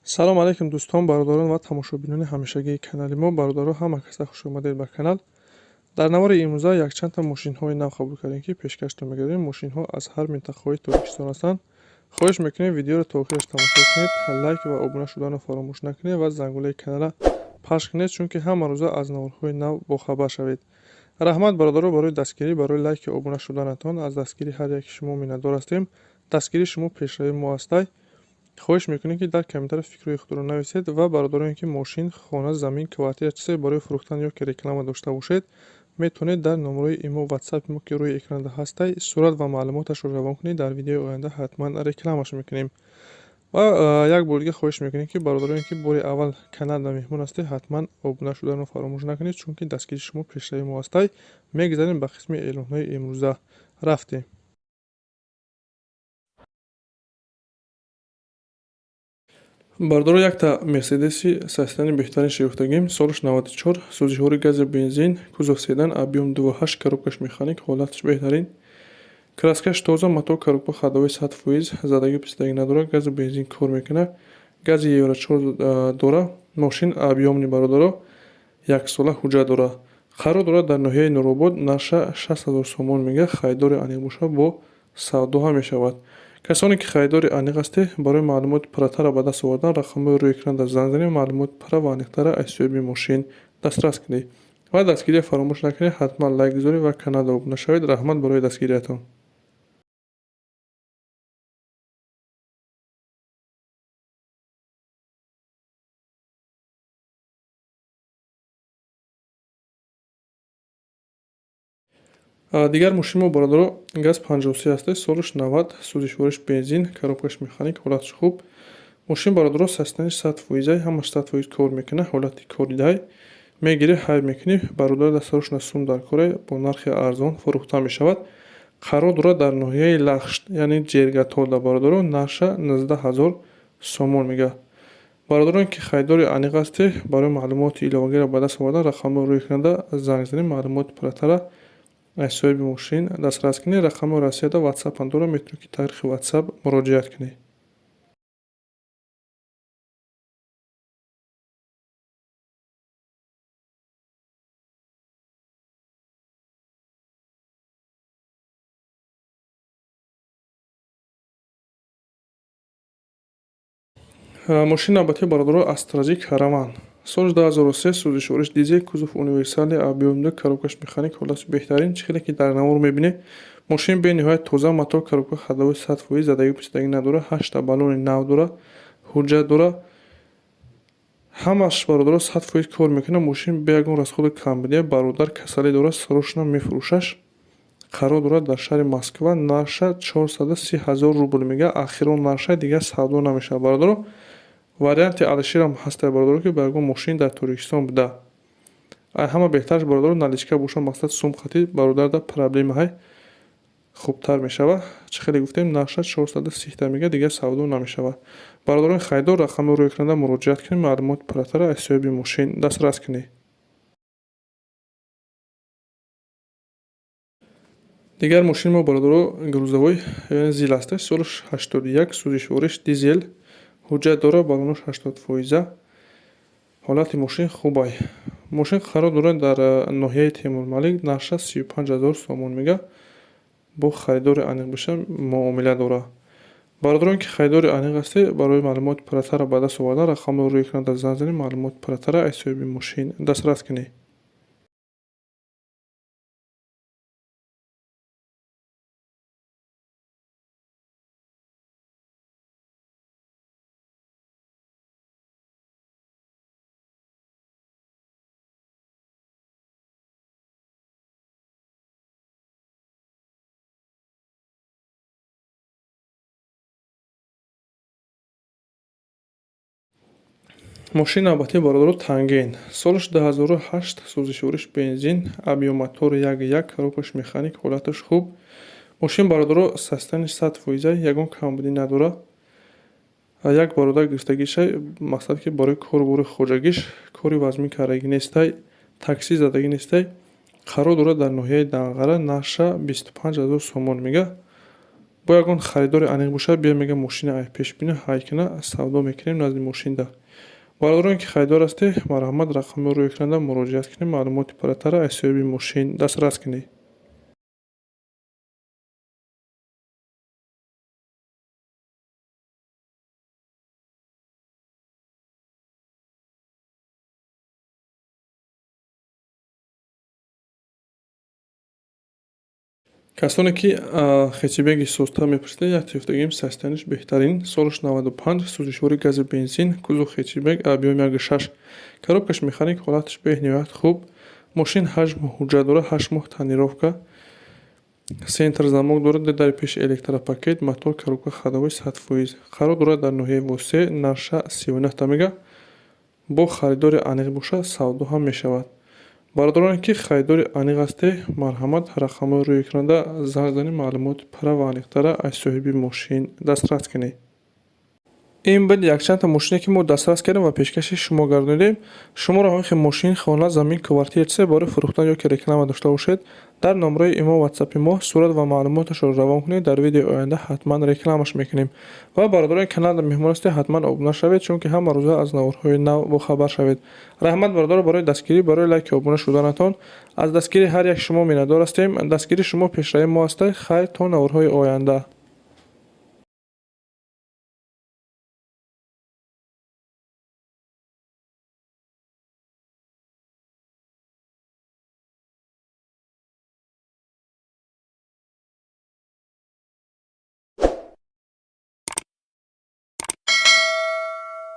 Салом алейкум, дӯстон, бародарон ва тамошобинони ҳамешагии канали мо. Бародаро, ҳама каса хуш омадед ба канал. Дар навори имрӯза якчандта мошинҳои нав қабул кардем, ки пешкаштон мегардем. Мошинҳо аз ҳар минтақаҳои Тоҷикистон ҳастанд. Хоҳиш мекунем, видеоро то охираш тамошо кунед, лайк ва обуна шуданро фаромӯш накунед ва зангулаи каналра пахш кунед, чунки ҳама рӯза аз наворҳои нав бохабар шавед. Раҳмат, бародаро, барои дастгирӣ, барои лайки обуна шуданатон. Аз дастгирии ҳар яки шумо миннатдор ҳастем. Дастгирии шумо пешравии мо ҳастай. Хоҳиш мекунем, ки дар комментария фикрҳои худро нависед ва бародароне, ки мошин, хона, замин, квартира, чизе барои фурӯхтан ё ки реклама дошта бошед, метавонед дар номерои имо, ватсапи мо, ки рӯи экранда ҳастай, сурат ва маълумоташро равон кунед. Дар видеои оянда ҳатман рекламаш мекунем. Ва як бор дига хоҳиш мекунем, ки бародароне, ки бори аввал каналда меҳмон ҳастед, ҳатман обуна шуданро фаромӯш накунед, чунки дастгирии шумо пешравии мо ҳастай. Мегузарем ба қисми эълонҳои имрӯза. Рафтем. Бародаро, якта Мерседеси состояние беҳтарин шиёфтагим, солаш 94, сӯзишвори гази бензин, кузов седан, объём 2,8, коробкаш механик, ҳолаташ беҳтарин, краскаш тоза, мотор, коробка ходовой 100%, задагӣ писдагӣ надорад, газу бензин кор мекунад, гази евро 4 дора. Мошин объёмный, бародаро, яксола ҳуҷҷат дорад. Қарор дорад дар ноҳияи Нуробод. Нарша 60 000 сомон мега. Харидори аниқ боша, бо савдо ҳам мешавад. Касоне ки харидори аниқ ҳастед, барои маълумоти пурратарро ба даст овардан рақамҳои рӯи экранда занг занед, маълумоти пурра ва аниқтарро аз соҳиби мошин дастрас кунед. Ва дастгирия фаромӯш накунед, ҳатман лайк гузоред ва каналро обуна шавед. Раҳмат барои дастгириятон. Дигар мошини мо, бародаро, газ 53 ҳаста, солаш 90, сӯзишвориш бензин, коробкаш механик, ҳолаташ хуб. Мошин, бародаро, состояниш 100 фоизай, ҳамаш 100% кор мекунад, ҳолати коридаҳай. Мегирӣ, ҳай мекунӣ. Бародар, дастарошона сум дар коре, бо нархи арзон фурӯхта мешавад. Қарор дорад дар ноҳияи Лахшт, яъне Ҷергатолда. Бародаро, нарша 19 000 сомон мега. Бародарон, ки харидори аниқ ҳастед, барои маълумоти иловагиро ба даст овардан рақамҳои рӯи экранда занг занед, маълумоти пурратарро аз соҳиби мошин дастрас кунед. Рақамҳои Россияда ватсапам дорад, метавонед, ки тариқи ватсап муроҷиат кунед. Мошини навбатӣ, бародаро, Астра Ҷи Караван, соли 2003, сӯзишвориш дизел, кузов универсальный, объём 2, коробкаш механик, ҳолати беҳтарин. Чӣ хеле ки дар навор мебинед, мошин бениҳоят тоза, мотор, коробка ходовой 100%, задагӣ писдагӣ надорад, ҳашта баллони нав дорад, ҳуҷҷат дорад. Ҳамаш, бародаро, 100% кор мекунад. Мошин бе ягон расходи камбудия. Бародар касалӣ дорад, срочно мефурӯшаш. Қарор дорад дар шаҳри Москва. Нарша 430 000 рубл мега. Ахирон нарша, дигар савдо намешавад, бародаро. Варианти Алишерам ҳастай, бародаро, ки ба ягон мошин дар Тоҷикистон буда. Ҳама беҳтараш, бародаро, наличка боша, мақсад сум қатӣ бародарда проблемаҳай хубтар мешавад. Чӣ хеле гуфтем, нарша 430-та мега, дигар савдо намешавад. Бародарони харидор, рақами рӯи экранда муроҷиат кунед, маълумоти пурратарро аз соҳиби мошин дастрас кунед. Дигар мошини мо, бародаро, грузовой ЗИЛ аста, солаш 81, сӯзишвориш дизел, ҳуҷҷат дорад, баллонош 80 фоиза, ҳолати мошин хубай. Мошин қарор дорад дар ноҳияи Темурмалик. Нарша 35 000 сомон мега. Бо харидори аниқ боша, муомила дорад. Бародарон, ки харидори аниқ ҳастед, барои маълумоти пурратарро ба даст овардан рақамҳои рӯи экранда занг занед, маълумоти пурратарро аз соҳиби мошин дастрас кунед. Мошини навбатӣ, бародаро, Танген, солаш 2008, сӯзишвориш бензин, объём мотор 1,1, коробкаш механик, ҳолаташ хуб. Мошин, бародаро, состояниш 100 фоиза, ягон камбудӣ надорад. Як бародар гирифтагишай, мақсад ки барои кору бори хоҷагиш, кори вазмин кардагӣ нестай, такси задагӣ нестай. Қарор дорад дар ноҳияи Данғара. Нарша 25 000 сомон мега. Бо ягон харидори аниқ бошад, бия мега мошина ай пешбина ҳай кина савдо мекунем назди мошинда. Бародарон, ки харидор ҳастед, марҳамат, рақамҳои рӯи экранда муроҷиат кунед, маълумоти пурратарро аз соҳиби мошин дастрас кунед. Касоне ки хэтчбеки соста мепурсидед, як тифтагим состояниш беҳтарин, солаш 95, сӯзишвори гази бензин, кузов хэтчбек, объём 1,6, коробкаш механик, ҳолаташ бениҳоят хуб. Мошин 8 моҳ ҳуҷҷат дорад, 8 моҳ тонировка, центр замок дорад, дари пеши электропакет, мотор, коробка ходовой 100%. Қарор дорад дар ноҳияи Восе, нарша 39 та мега. Бо харидори аниқ бошад, савдо ҳам мешавад. Бародароне, ки харидори аниқ ҳастед, марҳамат, рақамҳои рӯи экранда занг занед, маълумоти пурра ва аниқтарро аз соҳиби мошин дастрас кунед. Ин буд якчандта мошине, ки мо дастрас кардем ва пешкаши шумо гардонидем. Шуморо ҳамин хел мошин, хона, замин, квартира, чизе барои фурӯхтан ё ки реклама дошта бошед, дар номраи имо, ватсапи мо сурат ва маълумоташро равон кунед, дар видеои оянда ҳатман рекламаш мекунем. Ва бародарони каналда меҳмон ҳастед, ҳатман обуна шавед, чунки ҳама рӯза аз наворҳои нав бохабар шавед. Раҳмат, бародаро, барои дастгирӣ, барои лайки обуна шуданатон. Аз дастгирии ҳар як шумо миннатдор ҳастем. Дастгирии шумо пешравии мо аст. Хайр, то наворҳои оянда.